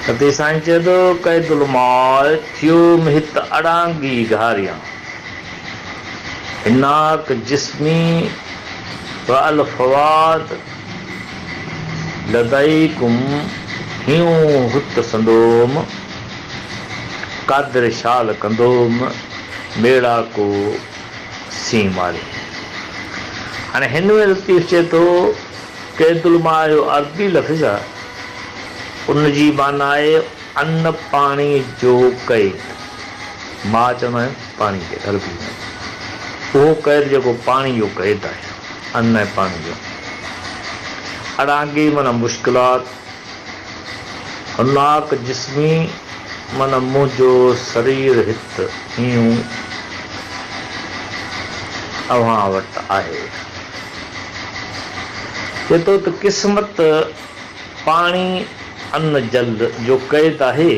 لطيف سائين چئي ٿو، قيد الماء ٿيوم هت اڙانگي گهاريان، هناڪ جسمي و الفواد لديڪم هيون هت سندوم، قادر شال ڪندوم، ميڙاڪو سين ماري. هاڻي هن ۾ لطيف چئي ٿو، قيد الماء اهو عربي لفظ آهي، ان جي معنيٰ آهي ان پاڻي جو قيد. ماء چوندا آهن پاڻي کي عربي ۾. اهو قيد جيڪو پاڻي جو قيد آهي، ان ۽ پاڻي جو. اڙانگي معنيٰ مشڪلات، هناڪ جسمي معنيٰ منهنجو سرير هت هينئون اوهان وٽ آهي. چئي ٿو ته قسمت پاڻي ان جل جو قيد آهي.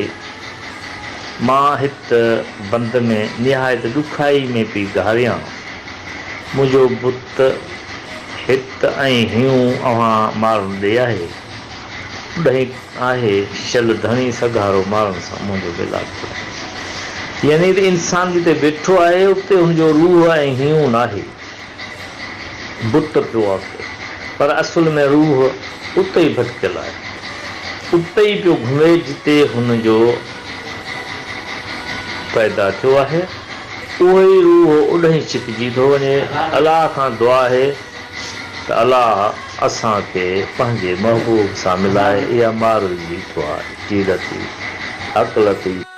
مان هت بند ۾ نهايت ڏکائي ۾ پئي گهاريان. منهنجو بت هت ۽ هينئون اوهان مارن ڏي آهي. اڏهين آهي شل ڌڻي سگهارو مارن سان منهنجو ميلاپ ٿئي. يعني ته انسان جتي ويٺو آهي اتي هن جو روح ۽ هينئون ناهي. بت پيو آهي پر اصل ۾ روح اتي ئي ڀٽڪيل آهي. اتي ئي پيو گهمي جتي هن جو پيدا ٿيو آهي. اهو ئي روح اڏهين ڇڪجي ٿو وڃي. الله کان دعا آهي ته الله اسان کي پنهنجي محبوب سان ملائي. اها ماروي جي دعا آهي. جي لطيف. حق لطيف.